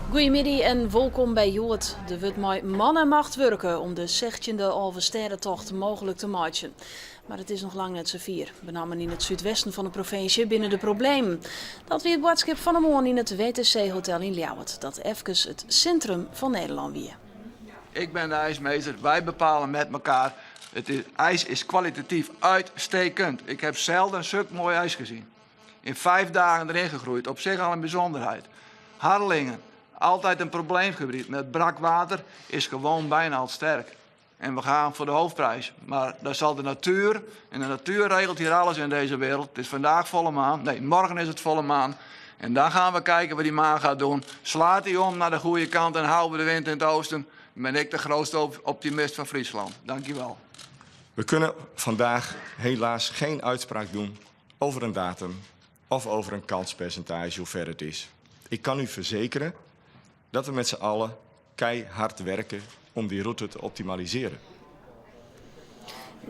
Goeiemiddei en wolkom by Hjoed. Der wurdt mei man en macht wurke om de sechtjinde Alvestêdetocht mooglik te meitsjen. Mar it is noch lang net safier. Benammen yn it súdwesten fan de provinsje binne der problemen. Dat wie it boadskip fan 'e moarn yn it WTC Hotel yn Ljouwert, dat efkes it sintrum fan Nederlân wie. Ik ben de ijsmeester, wij bepalen met elkaar. Het is, ijs is kwalitatief uitstekend. Ik heb zelden zulk mooi ijs gezien. In vijf dagen erin gegroeid, op zich al een bijzonderheid. Harlingen, altijd een probleemgebied met brak water, is gewoon bijna al sterk. En we gaan voor de hoofdprijs. Maar daar zal de natuur, en de natuur regelt hier alles in deze wereld. Het is vandaag volle maan, nee, morgen is het volle maan. En dan gaan we kijken wat die maan gaat doen. Slaat hij om naar de goede kant en houden we de wind in het oosten, ben ik de grootste optimist van Friesland. Dankjewel. We kunnen vandaag helaas geen uitspraak doen over een datum of over een kanspercentage hoe ver het is. Ik kan u verzekeren dat we met z'n allen keihard werken om die route te optimaliseren.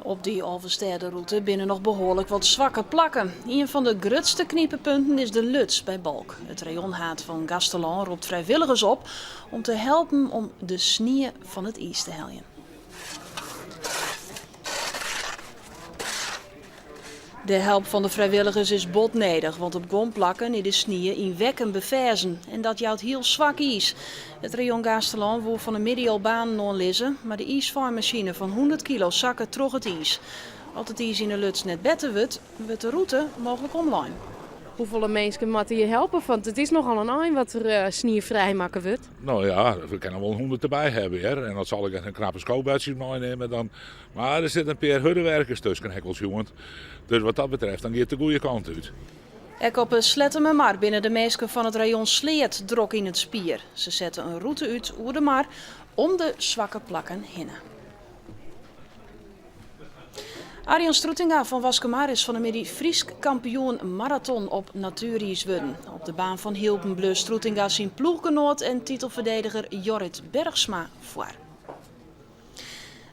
Op dy Alvestêderûte binne noch behoarlik wat swakke plakken. Ien fan de grutste knipepunten is de Luts by Balk. It rayonhaad fan Gaasterlân ropt frijwilligers op om te helpen om de snie fan it iis te heljen. De help fan de frijwilligers is bot nedich, want op guon plakken is de snie yn wekken beferzen en dat jout hiel swak iis. It rayon Gaasterlân woe fan 'e middei al banen oanlizze, mar de iisfeemasine fan 100 kilo sakket troch it iis. As it iis yn de Luts net better wurdt, wurdt de rûte mooglik omlein. Hoefolle minsken moatte je helpe? Want it is nochal in ein wat der sniefrij makke wurdt. No ja, we kinne wol in 100 derby hawwe hear. En as se allegear in knappe skobutsjes meinimme, dan. Mar der sitte in pear hurde werkers tusken, ha ik wol sjoen. Dus wat dat betreft, dan giet it de goede kant út. Ek op 'e Sleattemermar binne de minsken fan it rayon Sleat drok yn it spier. Se sette in rûte út oer de mar om de swakke plakken hinne. Arjan Stroetinga fan Waskemar is fan 'e middei Frysk kampioen maraton op natueriis wurden. Op de baan fan Hylpen bleau Stroetinga syn ploechgenoat en titelferdediger Jorrit Bergsma foar.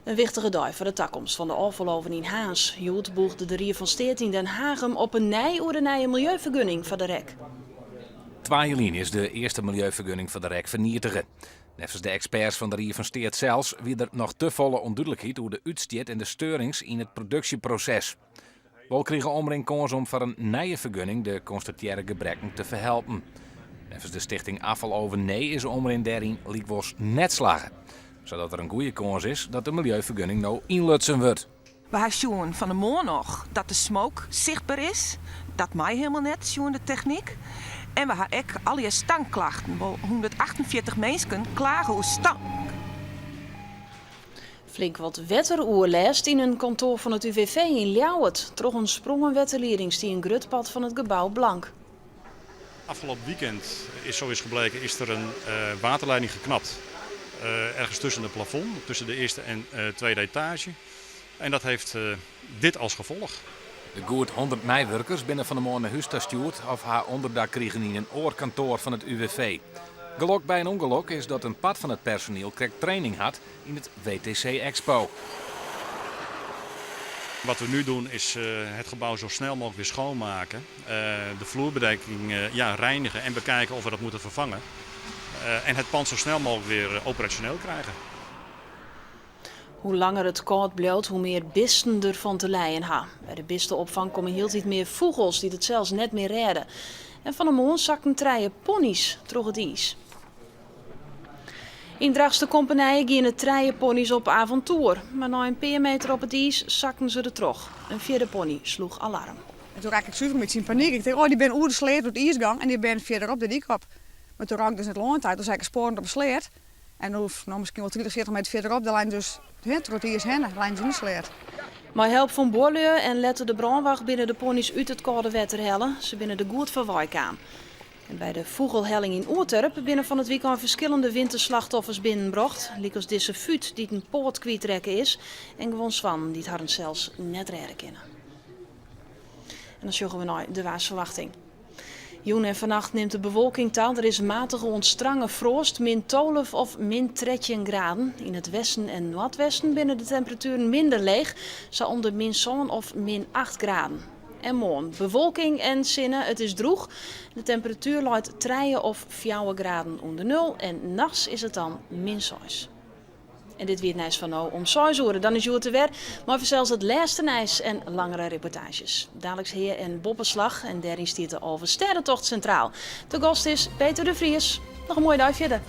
In wichtige dei foar de takomst fan de ôffaloven yn Harns. Hjoed bûgde de Rie fan Steat yn Den Haag him op 'e nij oer de nije miljeufergunning foar de rek. Twa jier lyn is de earste miljeufergunning foar de rek fernietige. Neffens de eksperts fan de Rie fan Steat sels wie der noch te folle ûndúdlikheid oer de útstjit en de steurings yn it produksjeproses. Wol krige Omrin kâns om foar in nije fergunning de konstatearre gebrekken te ferhelpen. Neffens de stichting Afvaloven Nee is Omrin dêryn lykwols net slagge, sadat der in goede kâns is dat de miljeufergunning no ynlutsen wurdt. We ha sjoen fan 'e moarn noch dat de smook sichtber is. Dat mei hielendal net, sjoen de technyk. En we ha ek allegear stankklachten. Wol 148 minsken klage oer stank. Flink wat wetteroerlêst yn in kantoar fan it UWV yn Ljouwert. Troch in sprongen wetterlieding stie in grut part fan it gebou blank. Afgelopen weekend is zo is gebleken is er een waterleiding geknapt ergens tussen het plafond, tussen de eerste en tweede etage. En dat heeft dit als gevolg. De goed 100 meiwurkers binne fan 'e moarn nei hús ta stjoerd of ha ûnderdak krigen yn in oar kantoar fan it UWV. Gelok by in ûngelok is dat in part fan it personiel krekt training hat yn it WTC Expo. Wat we nu doen is het gebouw zo snel mogelijk weer schoonmaken, de vloerbedekking ja, reinigen en bekijken of we dat moeten vervangen. En het pand zo snel mogelijk weer operationeel krijgen. Hoe langer it kâld bliuwt, hoe mear bisten der fan te lijen ha. By de bisteopfang komme hieltyd mear fûgels dy't it sels net mear rêde. En fan 'e moarn sakten trije ponnys troch it iis. Yn Drachtsterkompenije giene trije ponnys op avontoer, mar nei in pear meter op it iis sakten se der troch. In fjirde ponny sloech alarm. En toen rakke ik suver in bytsje yn panyk. Ik tink, oh, dy binne oer de sleat oer it iis gong en dy binne fierderop de dyk op. Mar toen raak ik dus net lâns tijd, toen seach ik spoaren op de sleat. En hoe, no, miskien wol 30, 40 meter fierderop, dêr leine dus troch it iis hinne, leine se yn de sleat. Mei help fan buorlju en letter de brânwacht binne de ponnys út it kâlde wetter helle. Se binne der goed foarwei kaam. En by de fûgelhelling yn Oerterp binne fan it wykein ferskillende winterslachtoffers binnenbrocht, lykas dizze fút dy't in poat kwytrekke is en guon swannen dy't harren sels net rêde kinne. En dan sjogge we nei de waarsferwachting. Jûn en fannacht nimt de bewolking ta. Der is matige oant strange froast, min tolve of min 13 graden. Yn it westen en noardwesten binne de temperatueren minder leech, sa om de min sân of min 8 graden. En moarn bewolking en sinne, it is drûch. De temperatuer leit trije of fjouwer graden ûnder nul en nachts is it dan min seis. En dit wie it nijs fan no om seis oere. Dan is Hjoed der wer mei fansels it lêste nijs en langere reportaazjes. Daliks Hea en Boppeslach en dêryn stiet de Alvestêdetocht sintraal. Te gast is Peter de Vries. Noch in moaie dei fierder.